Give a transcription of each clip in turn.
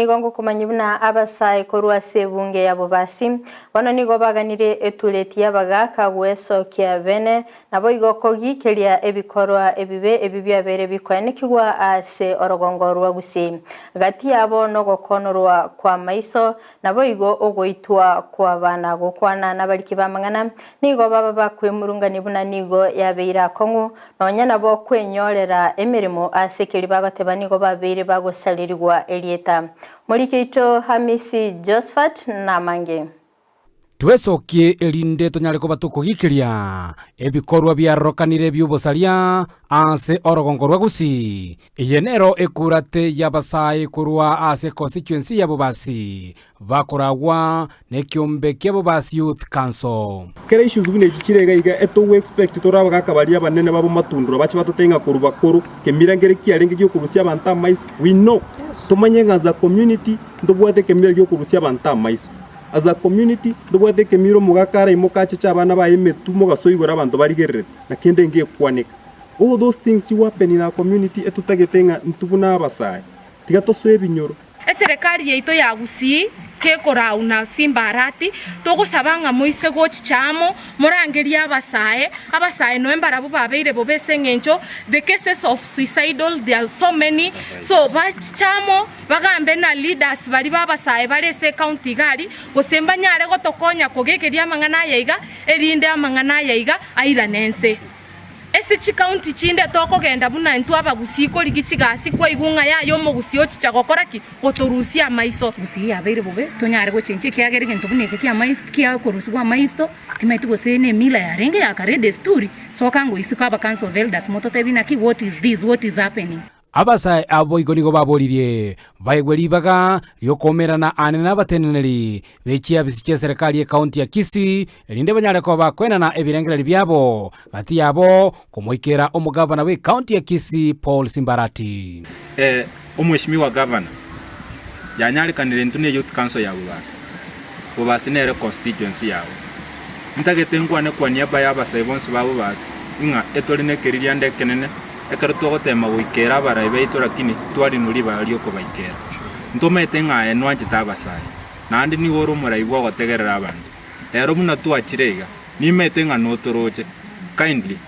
Nigo ngokomanyia buna abasae korwa ase ebunge ya Bobasi bono nigo baganire etureti y'abagaaka gwesokia bene, naboigo kogikeria ebikorwa ebibe ebio biabeire bikoenekigwa ase orogongo rwa Gusii. Gati yabo nogokonorwa kw'amaiso, naboigo ogoitwa kw'abana gokwana nabariki b'amang'ana, nigo baba bakwemurungania buna nigo yabeire akong'u, Nonya nabo kwenyorera emeremo ase keria bagoteba nigo babeire bagosarerigwa erieta. Morike oito Hamisi Josphat namange. Twesokie erinde tonyare koba tokogikiria ebikorwa biarorokanire bi'obosaria ase orogongo rwa Gusii. Eye nero ekurate y'abasae korwa ase constituency ya Bobasi Bakoragwa nekiombe kia Bobasi Youth Council. Kera issues buna echi chire iga iga etogo expect tore abagaka baria abanene babo matundura bache batotebie ng'a korwa bakoro kemira nkere kiarenge giokorusia abanto amaiso we know tomanye ng'a as a community ntobwate ekemira giokorusia abanto amaiso as a community ntobwate ekemira omogaka araimoke acheche abana baye emetwe mogaso igoro abanto barigererete na kende ngekwaneka all those things you happen in our community etotagete ng'a intwe buna abasae tiga tosoe ebinyoro. Eserekari yaito ya Gusii kekorauna Simbarati, togosaba ng'a moise gochicha amo, morangerie abasae, abasae noe mbarabwo babeire bobe ase eng'encho the cases of suicidal there are so many, so bachiche amo bagambe na leaders baria ba abasae bare ase ecounty iga aria, gose mbanyare gotokonya kogekeria amang'ana aya iga, erinde amang'ana aya iga airane nse. Ase chikaunti chinde tokogenda buna intwe abagusii korigia chigasi kwaigwa ng'a yaya omogusii ochicha gokora ki? Gotorusia amaiso. Gusii yabeire bobe tonyare gochenchia ekiagera egento buna eke ki'amaiso kia okorusigwa amaiso timaeti gose ne emila yarenge ya kare edesturi soka ango isiko aba council of elders mototebie naki what is this what is happening. Abasae abo boigo nigo baboririe baegwe ribaga ri'okoumerana aane nabateneneri be chiafisi chi'eserekari y'ekaunti ya Kisii, erinde banyare koba bakoenana ebirengererio biabo gati yabo komoikera omogavana bw'ekaunti ya Kisii Paul Simbarati. Ee, Omweshimiwa Gavana, yanyarekanire intwe ne Youth Council ya Bobasi. Bobasi nere constituency yao. Ntagete nkwane kwa niaba ya abasae bonsi ba Bobasi ing'a etore nekeririanda ekenene Ekero togotema goikera abarai baito lakini twarinwa ribaga ri'okobaikera. Ntomaete ng'a aye nwanchete abasae, naende nigo ore omorai bw'ogotegerera abanto. Ero buna twachire iga, nimaete ng'a notoroche. Kindly,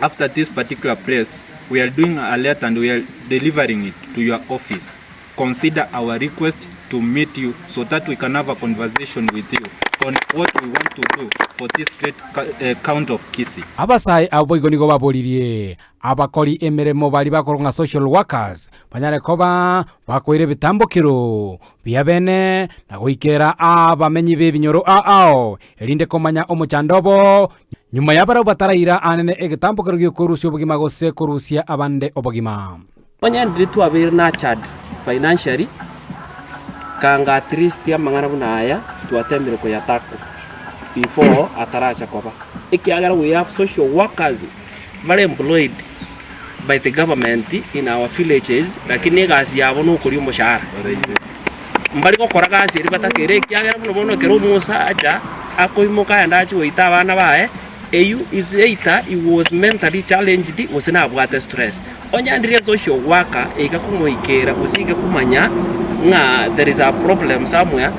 after this particular press, we are doing a letter and we are delivering it to your office. Consider our request to meet you so that we can have a conversation with you on what we want to do for this great county of Kisii. Abasae abwo boigo nigo baboririe abakori emeremo baria bakorokwa ng'a social workers banyare koba bakoira ebitambokero bia bene na goikera abamenyi b'ebinyoro ao erinde komanya omochando obo nyuma y'abarabwo bataraira anene egetambokero gi'okorusia obogima gose korusia abande obogima. Onye ndiri twabeire nurtured financially, kanga at least amang'ana buna aya twatemire koya tackle before ataracha koba. Ekiagera we have social workers bare employed by the government in our villages lakini egasi yabo nokoria omoshahara. Mbari gokora gasi eria batakeire ekiagera buna bono ekero omosacha akoimoka aende achie goita abana baye, Eyio is either he was mentally challenged gose nabwate stress. Onye ndire social worker iga komoikera gose iga komanya ng'a there is a problem somewhere,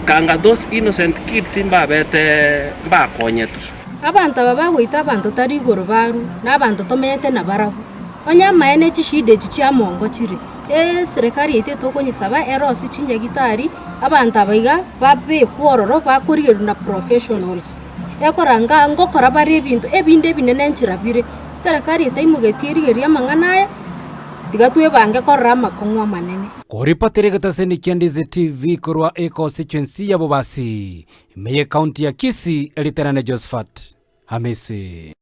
kanga those innocent kids mbabete mbakonyetwe. Abanto aba bagoita abanto tari igoro barwe, na abanto tomenyete nabarabwo. Onye amaene chishida echi chiamongo chire, eserekari yaito etokonyesaba erosie chinyagitari, abanto aba iga babekwe ororo bakorigerwa na professionals. Ekoranga ngokora bare ebinto ebinde ebinene enchera bire. Serikali etaimogetie erigerio amang'ana aya, tiga twebange korora amakong'u amanene. Koripotera egetaseni kia Ndizi TV korwa econstituency ya Bobasi, ime ye county ya Kisii, Eriterane Josephat Hamisi.